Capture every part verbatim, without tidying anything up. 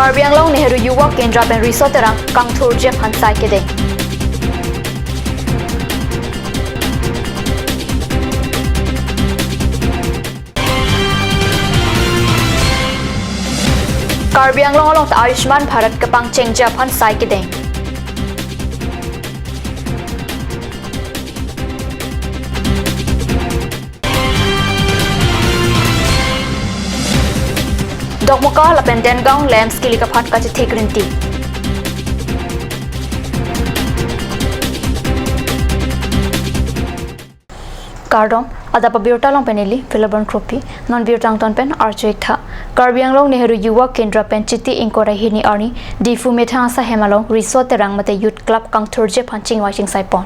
Karbi Anglong Nehru Yuva Kendra pen Riso Terang kangthurji aphan sai kedeng. Karbi Anglong along ta Ayushman Bharat kepangchengji aphan sai kedeng. Dokmoka lapen Dengaon lamps kilik aphan kachethek rinti. Kardom, adap abirta along pen neli Philibon Kropi, non birta angton pen arju-ik tha. Karbi Anglong Nehru Yuva Kendra pen Chiti ingkoi ra hini arni, Diphu methang asai hem along Riso Terang mate Youth Club kangthurji aphan chingvai chingsai pon.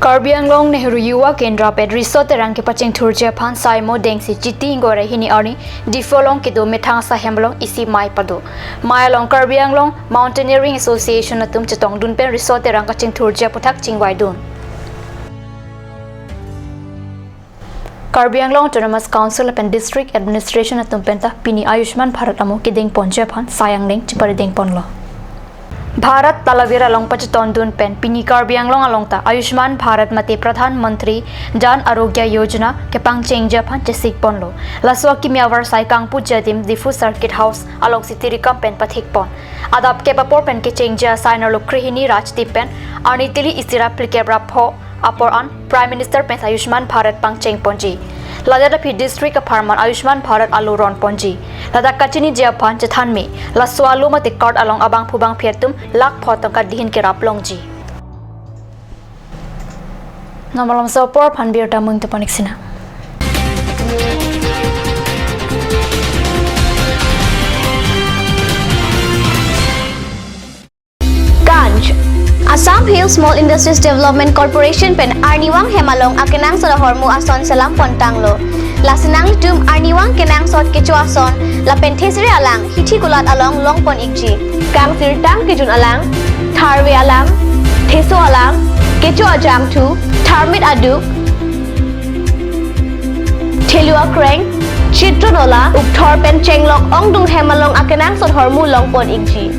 Karbi Anglong Nehru Yuva Kendra pen Riso Terang kepachingthurji aphan sai mo dengsi Chiti ingkoi ra hini arni, Diphu along kedo methang asai hem along isi mei pado. Mei along Karbi Anglong Mountaineering Association atum chetongdun pen Riso Terang kachingthurji aputhak chingvaidun. Karbi Anglong Autonomous Council lapen District Administration atum penta pini Ayushman Bharat amo kedengponji aphan sai angdeng chepari dengponlo. Bharat Talavir along pachetongdun pen pini Karbi Anglong along ta Ayushman Bharat mate Pradhan Mantri Jan Arogya Yojana kepangchengji aphan chesikponlo. Laso akimi avarsai kangpuji adim Diphu Circuit House alongsi tirikam pen pathikpon. Adap kep apor pen kechengji asai nerlo krehini ra chiti pen arni tili isi ra phlikep ra pho apor an Prime Minister pen Ayushman Bharat pangchengponji. Ladak aphi district apharman Ayushman Bharat alo ronponji. Ladak kachiniji aphan chethan me, laso alo mate card along abangphu bangphi atum lakh pho tangka dihin kerap longji. Non malomso apor aphan birta mung tepanik sina. Ganj. Assam Hill Small Industries Development Corporation pen Arnivang hem along akenangsot ahormu ason selam pontanglo. Lasi nanglitum Arnivang kenangsot kecho ason lapen thesere alang hithi kulat along longpon-ikji. Kangsirtang kejun alang, tharve alang, theso alang, kecho ajangthu, tharmit aduk, thelu akreng, chitro nola, ukthor pen chenglok ongdung hem along akenangsot ahormu longpon-ikji.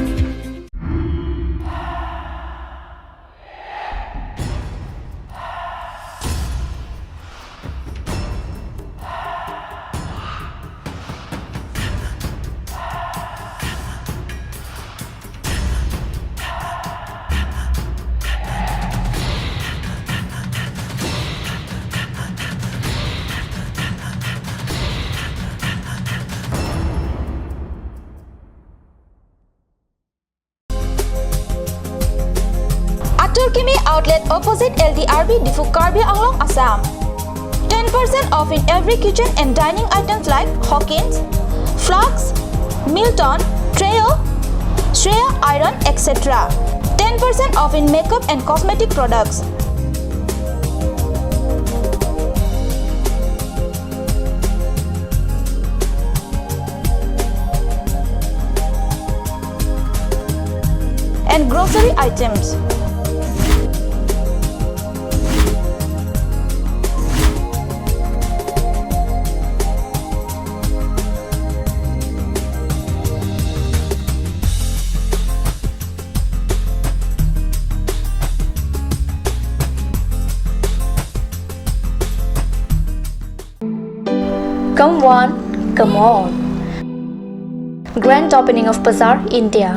Atur Kimi Outlet, opposite L D R B, Diphu, Karbi Anglong, Assam. Ten percent off in every kitchen and dining items like Hawkins, flasks, Milton, Treo, Shreya iron, et cetera. Ten percent off in makeup and cosmetic products. And grocery items. Come one, come all. Grand opening of Bazaar, India.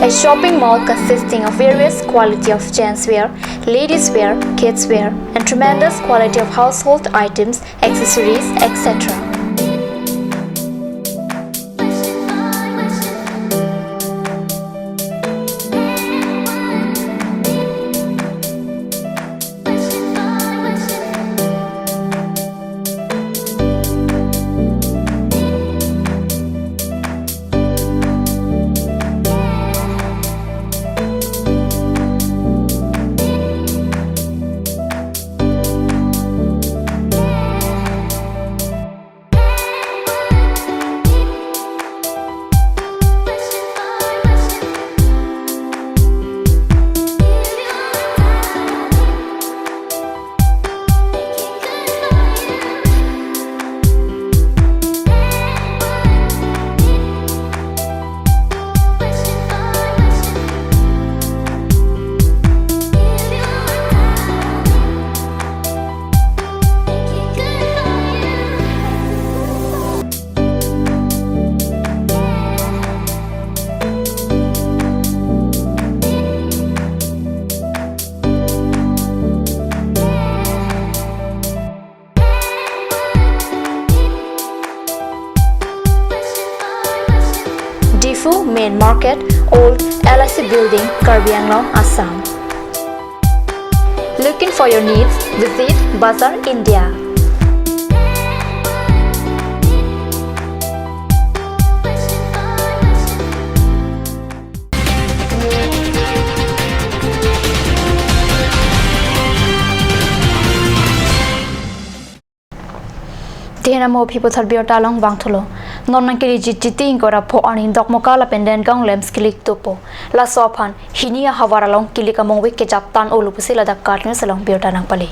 A shopping mall consisting of various quality of gents wear, ladies wear, kids wear, and tremendous quality of household items, accessories, et cetera. Main Market, Old L I C Building, Karbi Anglong, Assam. Looking for your needs? Visit Bazar India. Tihin amo aphi puthot birta along vangthulo. Non nangkeleji Chiti ingkoi ra pho arni Dokmoka lapen Dengaon LAMPS kelik thupo. Laso aphan hini ahavar along kelik among ave kejaptan olo pusi ladak KAT News along birta nangpale.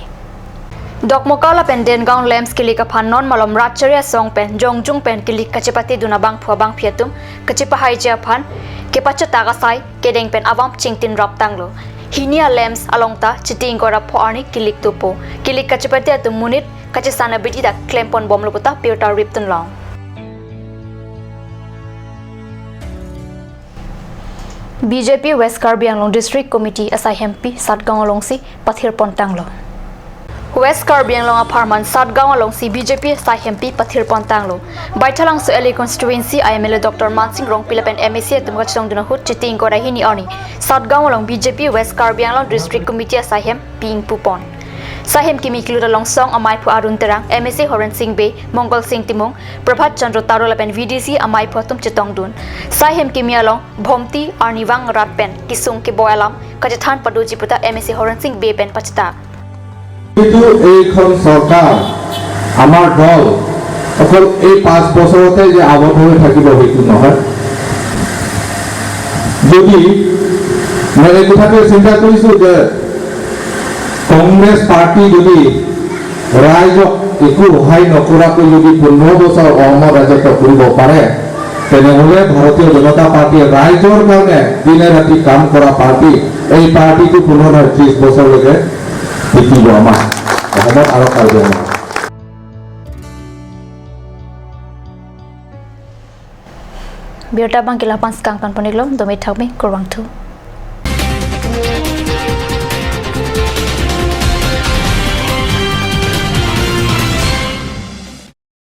Dokmoka lapen Dengaon LAMPS kelik aphan non malom rat chari asong pen jongjung pen kelik kachepatedun abangphu abangphi atum kachepahaiji aphan kepachethak asai kedeng pen avam chingtin raptanglo. Hini a-LAMPS along ta Chiti ingkoi ra pho arni kelik thupo. Kelik kachepate atum monit kachesan abidi ta klempon bomlo puta birta ripdun long. B J P West Karbi Anglong District Committee asai hempi Satgaon alongsi pathirpontanglo. West Karbi Anglong apharman Satgaon alongsi B J P asai hempi pathirpontanglo. Baithalangso L A constituency a M L A Doctor Mansing Rongpi lapen M A C atum kachetongdun ahut Chiti ingkoi ra hini arni Satgaon along B J P West Karbi Anglong District Committee asai hempi ingpupon. Sai hem kimi kelut along song amaiphu Arun Terang, M A C Horen Sing Bey, Mongol Sing Timung, Prabhat Chandra Taro lapen V D C amaiphu atum chetongdun. Sai hem kimi along Bhomti arnivang rat pen kesung keboi alam kachethan padoji puta M A C Horen Sing Bey pen pachethak. কিন্তু এইখন চৰকাৰ, আমাৰ দল অকল এই পাঁচ বছৰতে যে আবদ্ধ হৈ থাকিব, সেইটো নহয়। যদি মই এই কথাটোৱে চিন্তা কৰিছোঁ যে কংগ্ৰেছ পাৰ্টি যদি ৰাইজক একো সহায় নকৰাকৈ যদি পোন্ধৰ বছৰ অসমৰ ৰাইজত্ব কৰিব পাৰে, তেনেহ'লে ভাৰতীয় জনতা পাৰ্টীয়ে ৰাইজৰ কাৰণে দিনে ৰাতি কাম কৰা পাৰ্টি, এই পাৰ্টিটো পুনৰ ত্ৰিশ বছৰলৈকে টিকিব আমাৰ অসমত আৰু কাৰ্বি আংলঙত। Birta abang ke la-an pen skang kan paniklo, dome thakme, kurvangthu.